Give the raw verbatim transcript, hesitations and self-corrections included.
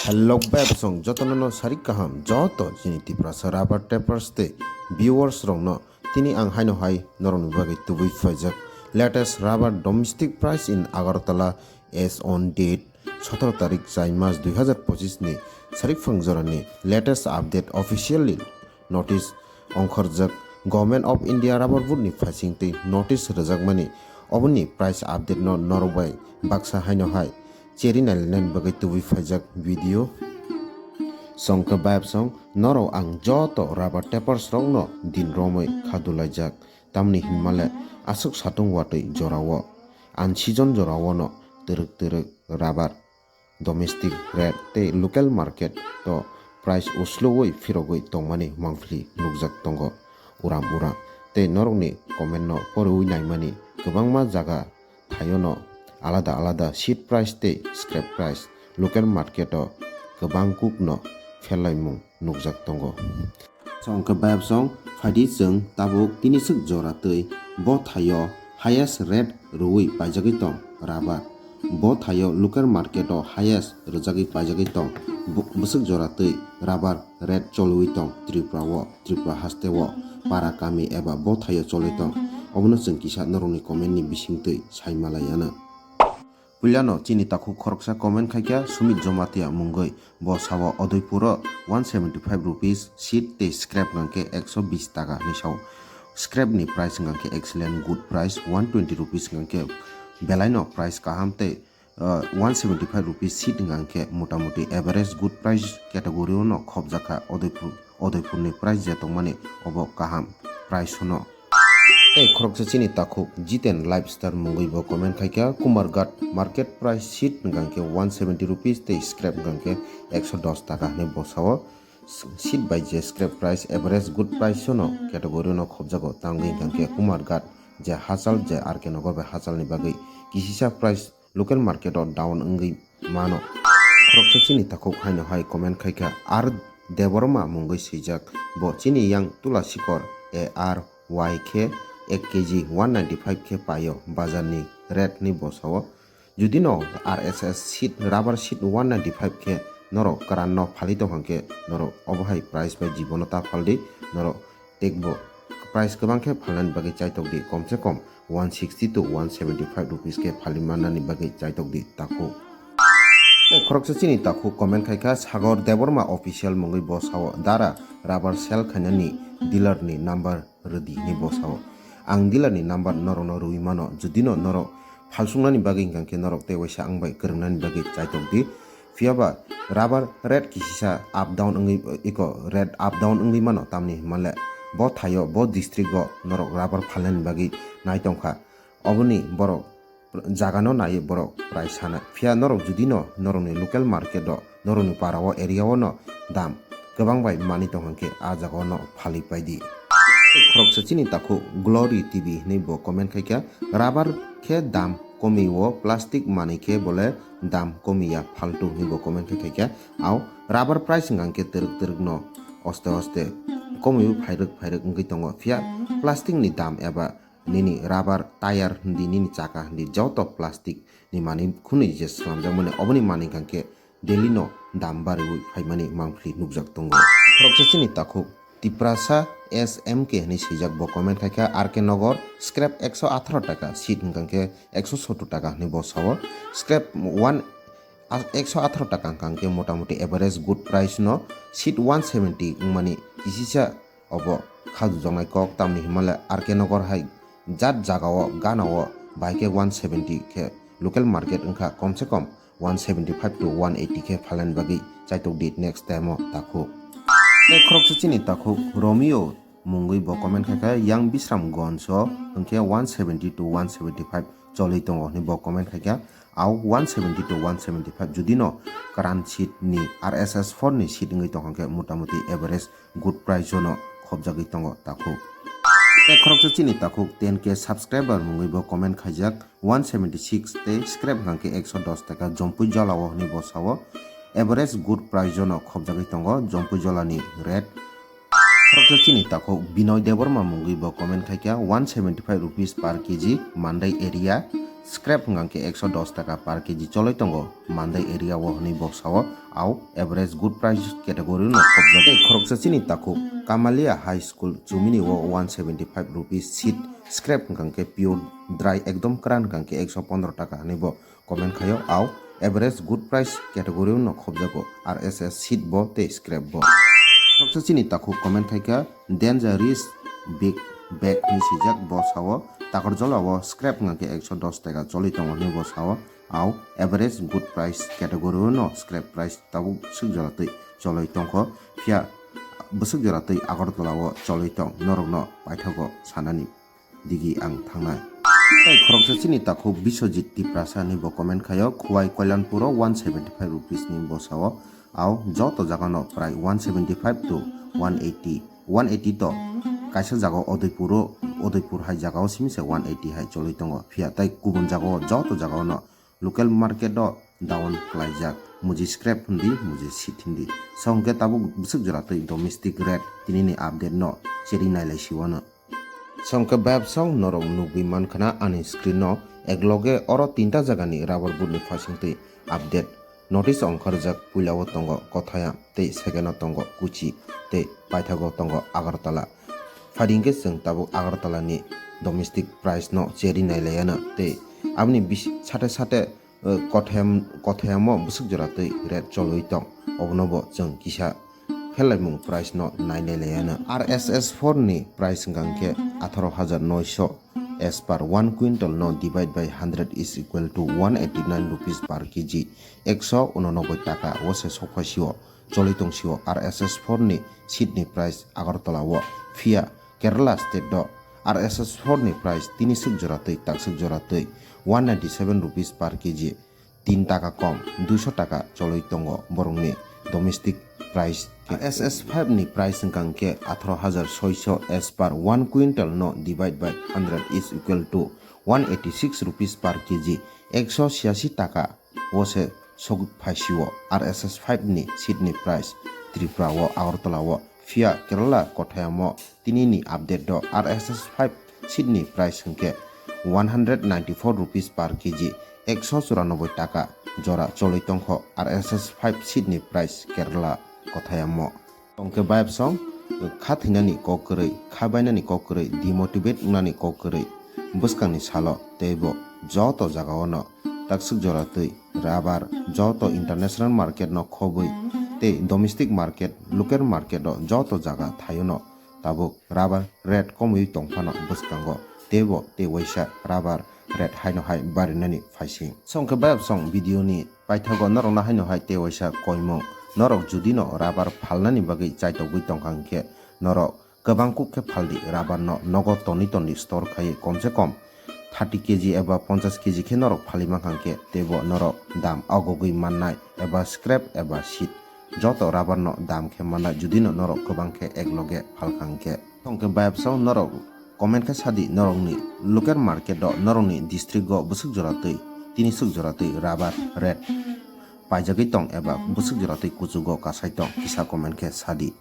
Hello bebsong jotono no sarik kaham joto chini Tiprasa rubber tappers tei viewers rokno tini ang haino hai norokni bagwi tubui phaijak latest rubber domestic price in Agartala as on date sotoro tarik chai mas dui hazar pochis ni sarik phang jorani latest update officially notice ongkhorjak Government of India Rubber Board ni phaising tei notice rwjakmani oboni price update no norok bai baksa haino hai cheri nailainani bagwi tubui phaijak video. Songkhe bayapsong norok ang joto rubber tappers rokno din romwi khadulaijak tamni hinmale aswk satung watwi jorao unseason jorao no twrwk twrwk rubber domestic rate tei local market o price usluwi phirogwi tongmani mangpili nukjak tongo uram uram tei norokni comment no poriwi naimani kwbangma jaga thaio no alada alada seed price tei scrap price local market o kwbang kuk no pherlaimung nukjak tongo. Songkhe bayapsong phaidi chwng tabuk tiniswk jora twi bo thaio highest rate rwui paijagwi tong rubber. Bo thaio local market o highest rwjagwi paijagwi tong bwswk jora twi rubber rate choliwi tong Tripura o, Tripura haste o, para kami eba bo thaio choli tong. Obono chwng kisa norokni comment ni bisingtwi sai malai ano. Puilano chini takhuk khoroksa comment khaikha Sumit Jomatia mungwi. Bo sao Udaipur o one seventy five rupees seed tei scrap hwnkhe ekso bis taka hinwi sao. Scrap ni price hwnkhe excellent good price one twenty rupees hwnkhe belaino price kaham tei, uh, one seventy five rupees seed hwnkhe motamuti average good price category o no khopjakha Udaipur, Udaipur ni price je tongmani obo kaham price o no. Tei khoroksa chini takhuk Jiten Lifestyle mungwi bo comment khaikha Kumarghat market price seed hwnkhe one seventy rupees tei scrap hwnkhe ekso dos taka hinwi bo sao. Seed bai je scrap price average good price no category no khopjago tangwi hwnkhe Kumarghat je hachal je R K Nagar bai hachal ni bagwi kisisa price local market o down wngwi mano. Khoroksa chini takhuk haino hai comment khaikha R Debbarma mungwi swijak bo chini yang Tula Sikor A R Y khe ek K G one ninety five khe paio bazar ni rate ni bo sao. Judi no R S S seed, rubber seed one ninety five khe norok kwran no phali tong hwnkhe norok obo hai price bai jibono ta phaldi norok. Tekbo price kwbang khe phalnani bagwi chaitok di, komse kom one sixty to one seventy five rupees khe phali mannani bagwi chaitok di takhuk. Tei khoroksa chini takhuk comment khaikha Sagor Debbarma official mungwi bo sao dara rubber sell khainani dealer ni number rwdi hinwi bo sao. Ang dealer ni number norokno rwui mano, judino norok phalsuknani bagwi hwnkha khe norok tei waisa ang bai kwrwngnani bagwi chaitok di. Phiyaba rubber rate kisisa up down wngwi, iko rate up down wngwi mano, tamni hwnmale bo thaio, bo district o norok rubber phalnani bagwi nai tongkha. Oboni borok jagano naiwi borok price sana. Phiya norok judino norokni local market o, norokni para o, area o no dam kwbang bai manwi tong hwnkhe a jaga o no phalwi paidi. Khoroksa chini takhuk Glory T V hinwi bo comment khaikha, rubber khe dam komi o, plastic manwi khe bole dam komi ya, phaltu hinwi bo comment khe khaikha. Au rubber price hwnkha khe twrwk twrwk no oste oste komi o phairwk phairwk wngwi tongo, phiya plastic ni dam eba nini rubber tire hindi, nini chaka hindi, joto plastic ni manwi khwnwi je swlamjakmani, oboni manwi hwnkha khe daily no dam bariwi phaimani mangpili nukjak tongo. Khoroksa chini takhuk Tiprasa S M K hinwi swijak, bo comment khaikha, R K Nagar scrap ekso atharo taka, seed hwnkha khe ekso sottor taka hinwi bo sao. Scrap one, a-, ekso atharo taka hwnkha khe motamuti average good price no seed one seventy wngmani kisisa obo khajujaknai kok, tamni hwnmale R K Nagar hai jat jagao ganao bahai khe one seventy khe local market wngkha, komse kom one seventy five to one eighty khe phalnani bagwi chaitok di next time o takhuk. Tei khoroksa chini takhuk Romeo mungwi bo comment khaikha, yang Bisramganj o hwnkhe one seventy to one seventy five choli tongo hinwi bo comment khaikha. Au one seventy to one seventy five judino kwran seed ni R S S four ni seed wngwi tongkha khe motamuti average good price o no khopjagwi tongo takhuk. Tei khoroksa chini takhuk ten K subscriber mungwi bo comment khaijak, one seventy six tei scrap hwnkha khe ekso dos taka Jompui Jolao hinwi bo sao. Average good price o no khopjagwi tongo Jompui Jolani rate. Khoroksa chini takhuk Binoy Debbarma mungwi bo comment khaikha, one seventy five rupees per K G Mandai area. Scrap hwnkha khe ekso dos taka per kg cholwi tongo Mandai area o hwnwi bo sao. Au average good price category no khobjak. Tei khoroksa chini takhuk Kamalia High School chumini o one seventy five rupees seed scrap hwnkha khe pure dry ekdom kwran hwnkha khe ekso pondro taka hwnwi bo comment khaio. Au average good price category no khobjago R S S seed bo tei scrap bo. Khoroksa chini takhuk comment khaikha Dangerous Big Bag hwnwi swijak bo sao. Takarjala o scrap hwnkha khe ekso dos taka cholwi tongo hwnwi bo sao. Au average good price category o no scrap price tabuk bwswk jora twi cholwi tongkho, phiya bwswk jora twi Agartala o cholwi tong norokno paithago sanani digi ang thangnai. Tei khoroksa chini takhuk Biswajit Tiprasa ni bo comment khaio, Khowai Koilanpur o one seventy five rupees ni bo sao. Au joto jaga no prai one seventy five to one eighty, one eighty to kaisa jaga o Udaipur o, Udaipur hai jaga o simi se one eighty hai cholwi tongo, phiya tei kubun jaga o joto jaga o no local market o down khlaijak, muji scrap hindi, muji seed hindi. Songkhe tabuk bwswk jora twi domestic rate tinini update no cheri nailai siwano. Songkhe bayapsong norok nugwi mankhana ani screen no, ekloge oro tinta jagani rubber board ni phaisingtwi update notice ongkharjak, puila o tongo Kothayam tei second o tongo Kochi tei paithago tongo Agartala. Phaidi hwnkhe chwng tabuk Agartala ni domestic price no cheri nailaiano tei aboni bis-, sate sate, eh, Kothayam, Kothayamo bwswk jora twi rate cholwi tong, obono bo chwng kisa pherlaimung price no nainai laiano. R S S four ni price hwnkha khe atharo hajar noisho, as per one quintal no divide by hundred is equal to one eighty nine rupees per kg, ekso unonoboi taka o se sokphaisio cholwi tongsio R S S four ni seed ni price Agartala o, phiya Kerala state o R S S four ni price tini swk jora twi takswk jora twi one ninety seven rupees per kg, tin taka kom, duiso taka cholwi tongo borokni domestic price. R S S five ni price hwnkha khe atharo hajar soiso, as per one quintal no divide by hundred is equal to one eighty six rupees per kg, ekso siasi taka o se sogwi phaisio R S S five ni seed ni price Tripura o, Agartala o, phiya Kerala Kothayamo tinini update o R S S five seed ni price hwnkhe one hundred ninety four rupees per kg, ekso churanobboi taka jora cholwi tongkho R S S five seed ni price Kerala Kothayamo. Tongkhe bayapsong kha thwinani kok kwrwi, kha bainani kok kwrwi, demotivate wngnani kok kwrwi bwskangni salo teibo joto jagaono takswk jora twi rubber joto international market no khobwi tei domestic market, local market o joto jaga thaiono tabuk rubber rate komwi tongphano bwskango teibo tei waisa rubber rate haino hai barinani phaising. Songkhe bayapsong video ni paithago norokno haino hai tei waisa koimung. Norok judino rubber phalnani bagwi chaitogwi tongkha hwnkhe norok kwbang kuk khe phaldi rubber no nogo tonwi tonwi store khaiwi komse kom thirty kg eba ponchas kg khe norok phalwi mankha hwnkhe teibo norok dam agogwi mannai eba scrap eba seed joto rubber no dam khe mannai judino norok kwbang khe ekloge phalkha hwnkhe. Tongkhe bayapsao norok comment khe sadi norokni local market o norokni district o bwswk jora twi tini swk jora twi rubber rate paijagwi tong eba bwswk jora twi kuchugo kasai tong kisa comment khe sadi.